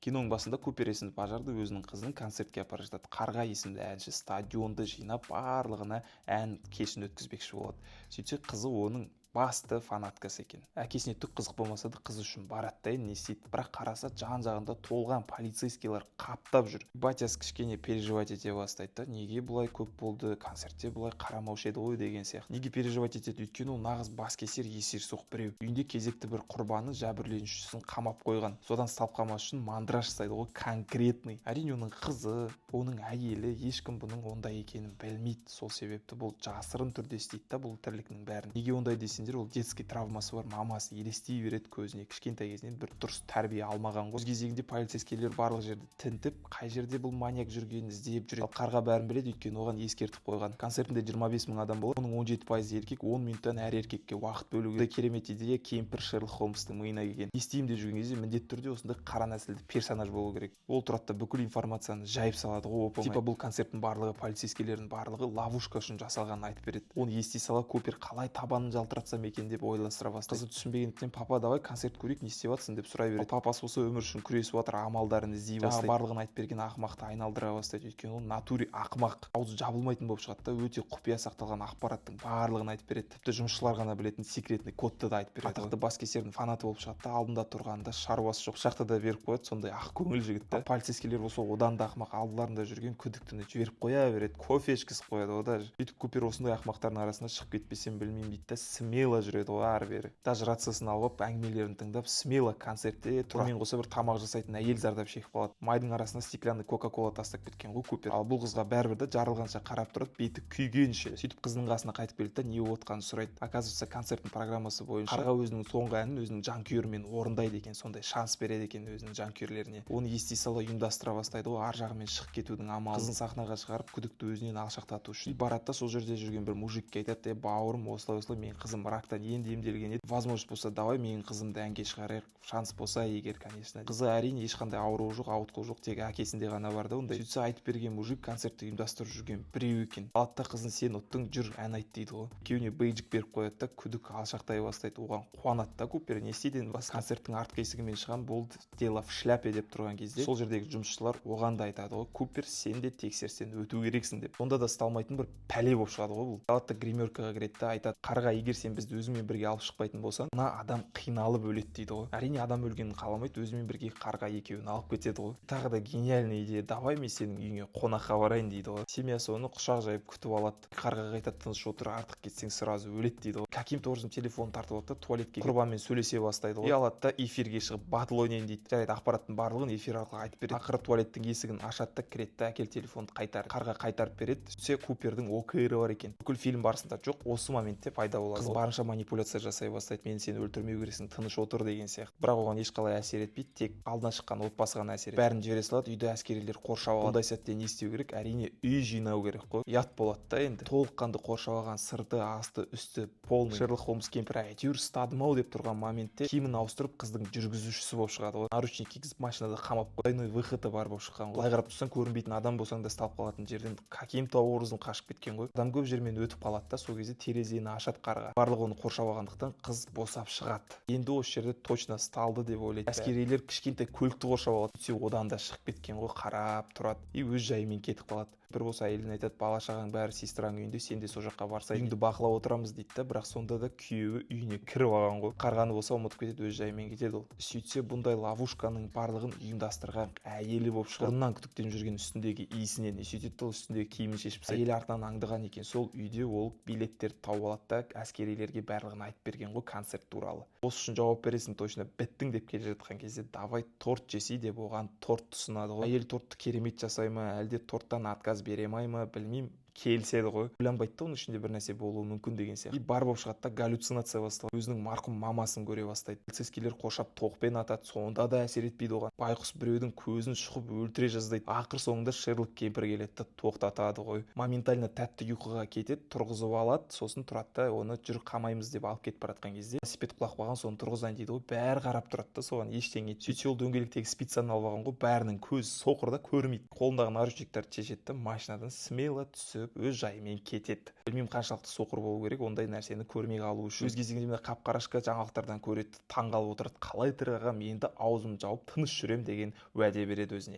Киноның басында Купер есімді пожарный өзінің қызын концертке апара жатады. Қарға есімді әнші стадионды жинап, барлығына ән кешін өткізбекші болады. Сөйтсе, қызы оның басты фанаткасы екен. Әкесіне түк қызық болмаса да, қызы үшін барады да, енді не істейді? Бірақ қараса, жан жағында толған полицейскийлар қаптап жүр. Батясы кішкене переживать ете бастайды да, неге бұлай көп болды, концертте бұлай қарамаушы еді ғой деген сияқты. Неге переживать етеді? Өйткені ол нағыз баскесер, есерсоқ біреу. Үйінде кезекті бір құрбаны, жәбірленушісін қамап қойған. Содан ұсталып қалмас үшін мандраж жасайды ғой конкретный. Әрине, оның қызы, оның әйелі, ешкім бұның ондай екенін білмейді. Сол себепті бұл жасырын түрде істейді да бұл тірліктің бәрін. Неге ондай десеңдер, ол детский травмасы бар, мамасы елестей береді көзіне, кішкентай кезінен бір дұрыс тәрбие алмаған ғой. Өз кезегінде полицейскийлер барлық жерді тінтіп, қай жерде бұл маньяк жүргенін іздеп жүреді. Ал қарға бәрін біледі, өйткені оған ескертіп қойған. Концертінде 25 мың адам болады, оның 17%-ы еркек. 10 минуттан әр еркекке уақыт бөлу керек. Керемет идея кемпір Шерлок Холмстың миына келген. Не істеймін деп жүрген кезде міндетті түрде осындай қара нәсілді персонаж болу керек. Ол тұрады да, бүкіл информацияны жайып салады ғой оп оңай. Типа бұл концерттің барлығы, полицейскийлердің барлығы ловушка үшін жасалғанын айтып береді. Оны ести сала Купер қалай табанын жалтыратсам екен деп ойластыра бастайды. Қызы түсінбегендіктен: «Папа, давай концерт көрейік, не істеп жатырсың?» – деп сұрай береді. Ал папасы болса өмір үшін күресіп жатыр, амалдарын іздей бастайды. Барлығын айтып берген ақымақты айналдыра бастайды, өйткені ол натуре ақымақ, аузы жабылмайтын болып шығады да, өте құпия сақталған ақпараттың барлығын айтып береді. Тіпті жұмысшылар ғана білетін секретный кодты да айтып береді. Атақты баскесердің фанаты болып шығады да, алдында тұрғанда шаруасы жоқ, пышақты да беріп қояды. Сондай ақ көңіл жігіт та. Полицейскийлер болса одан да ақымақ, алдыларында жүрген күдіктіні жіберіп қоя береді, кофе ішкізіп қояды ғой даже. Сөйтіп Купер осындай ақымақтардың арасында шығып кетпесем, білмеймін дейді да, смело жүреді ғой ары бері. Даже рациясын алып алып, әңгімелерін тыңдап, смело концертте тұрады. Онымен қоса бір тамақ жасайтын әйел зардап шегіп қалады. Майдың арасына стеклянный кока кола тастап кеткен ғой Купер. Ал бұл қызға бәрібір да, жарылғанша қарап тұрады, беті күйгенше. Сөйтіп қызының қасына қайтып келеді да, не болып жатқанын сұрайды. Оказывается, концерттің программасы бойынша қарға өзінің соңғы әнін өзінің жанкүйерімен орындайды екен, сондай шанс береді екен өзінің жанкүйерлеріне. Оны ести сала ұйымдастыра бастайды ғой ар жағымен шығып кетудің амалын. Қызын сахнаға шығарып, күдікті өзінен алшақтату үшін. И барады да, сол жерде жүрген бір мужикке айтады: «Е, бауырым, осылай осылай, менің қызым рактан енді емделген еді, возможность болса, давай менің қызымды әнге шығарайық, шанс болса егер, конечно». Қызы, әрине, ешқандай ауруы жоқ, ауытқуы жоқ, тек әкесінде ғана бар да ондай. Сөйтсе, айтып берген мужик концертті ұйымдастырып жүрген біреу екен. Алады да қызын: «Сен ұттың, жүр, ән айт», – дейді ғой. Екеуіне бейджик беріп қояды да, күдік алшақтай бастайды. Оған қуанады да Купер, не істейді енді басқа? Концерттің артқы есігімен шығамын, болды, дело в шляпе деп тұрған кезде, сол жердегі жұмысшылар оған да айтады ғой: «Купер, сен де тексерістен өту керексің», – деп. Онда да ұсталмайтын бір пәле болып шығады ғой бұл. Алады да, гримеркаға кіреді да, айтады: «Қарға, егер сен бізді өзіңмен бірге алып шықпайтын болсаң, мына адам қиналып өледі», – дейді ғой. Әрине, адам өлгенін қаламайды, өзімен бірге қарға екеуін алып кетеді ғой. Тағы да гениальный идея: «Давай мен сенің үйіңе қонаққа барайын», – дейді ғой. Семьясы оны құшақ жайып күтіп алады. Қарға айтады: «Тыныш отыр, артық кетсең, сразу өледі», – дейді ғой. Каким-то образом телефонын тартып алады да, туалетке құрбанмен сөйлесе бастайды ғой. И алады да, эфирге шығып батыл ойнайын дейді. Жарайды, ақпараттың барлығын эфир арқылы айтып береді. Ақыры туалеттің есігін ашады да, кіреді да: «Әкел телефонды, қайтар». Қарға қайтарып береді. Сөйтсе, Купердің ОКР бар екен. Бүкіл фильм барысында жоқ, осы моментте пайда болады. Қыз барынша манипуляция жасай бастайды: «Мен сені өлтірмеу керексің, тыныш отыр», – деген сияқты. Бірақ оған ешқалай әсер етпейді, тек алдынан шыққан отбасы ғана әсер етеді. Бәрін жібере салады, үйді әскерилер қоршап алады. Бұндай сәтте не істеу керек? Әрине, үй жинау керек қой. Ұят болады да енді, толыққанды қоршап алған, сырты, асты үсті полный. Шерлок Холмс кемпір әйтеуір ұстадым ау деп тұрған моментте киімін ауыстырып, қыздың жүргізушісі болып шығады ғой. Наручник кигізіп, машинада қамап қойды. Двойной выходы бар болып шыққан ғой. Былай қарап тұрсаң, көрінбейтін адам болсаң да, ұсталып қалатын жерден каким-то образом қашып кеткен ғой. Адам көп жермен өтіп қалады да, сол кезде терезені ашады қарға. Барлығы оны қоршап алғандықтан, қыз босап шығады. Енді осы жерде точно ұсталды деп ойлайды. Әскерилер кішкентай көлікті қоршап алады. Сөйтсе, одан да шығып кеткен ғой, қарап тұрады и өз жайымен кетіп қалады. Бір болса, әйеліне айтады: «Бала шағаң бәрі сестраң үйінде, сен де сол жаққа барсай, үйіңді бақылап отырамыз», – дейді да. Бірақ сонда да күйеуі үйіне кіріп алған ғой. Қарғаны болса, ұмытып кетеді, өз жайымен кетеді ол. Сөйтсе, бұндай ловушканың барлығын ұйымдастырған әйелі болып шығады. Бұрыннан күдіктеніп жүрген үстіндегі иісінен. И сөйтеді, ол үстіндегі киімін шешіп тастайды. Әйелі артынан аңдыған екен. Сол үйде ол билеттерді тауып алады да, әскерилерге барлығын айтып берген ғой концерт туралы. «Осы үшін жауап бересің, точно біттің», – деп келе жатқан кезде: «Давай торт жесей», – деп оған торт ұсынады ғой. Әйел тортты керемет жасай ма, әлде торттан отказ бере ма, білмеймін, келіседі ғой. Ойланбайды да, оның ішінде бір нәрсе болуы мүмкін деген сияқты. И бар болып шығады да, галлюцинация басталады, өзінің марқұм мамасын көре бастайды. Полицейскийлер қоршап, тоқпен атады, сонда да әсер етпейді оған. Байқұс біреудің көзін шұқып, өлтіре жаздайды. Ақыр соңында Шерлок кемпір келеді да, тоқтатады ғой. Моментально тәтті ұйқыға кетеді, тұрғызып алады. Сосын тұрады да, оны «Жүр, қамаймыз» деп алып кетіп бара жатқан кезде: «Велосипед құлап қалған, соны тұрғызайын», – дейді ғой. Бәрі қарап тұрады да соған, ештеңе. Сөйтсе, ол дөңгелектегі спицаны алып алған ғой. Бәрінің көзі соқыр да, көрмейді. Қолындағы наручниктерді шешеді да, машинадан смело түсіп түсініп, өз жайымен кетеді. Білмеймін, қаншалықты соқыр болу керек ондай нәрсені көрмей қалу үшін. Өз кезегінде мына қап-қарашка жаңалықтардан көреді, таңғалып отырады: «Қалай тірі қалғанмын? Енді аузымды жауып, тыныш жүремін», – деген уәде береді өзіне.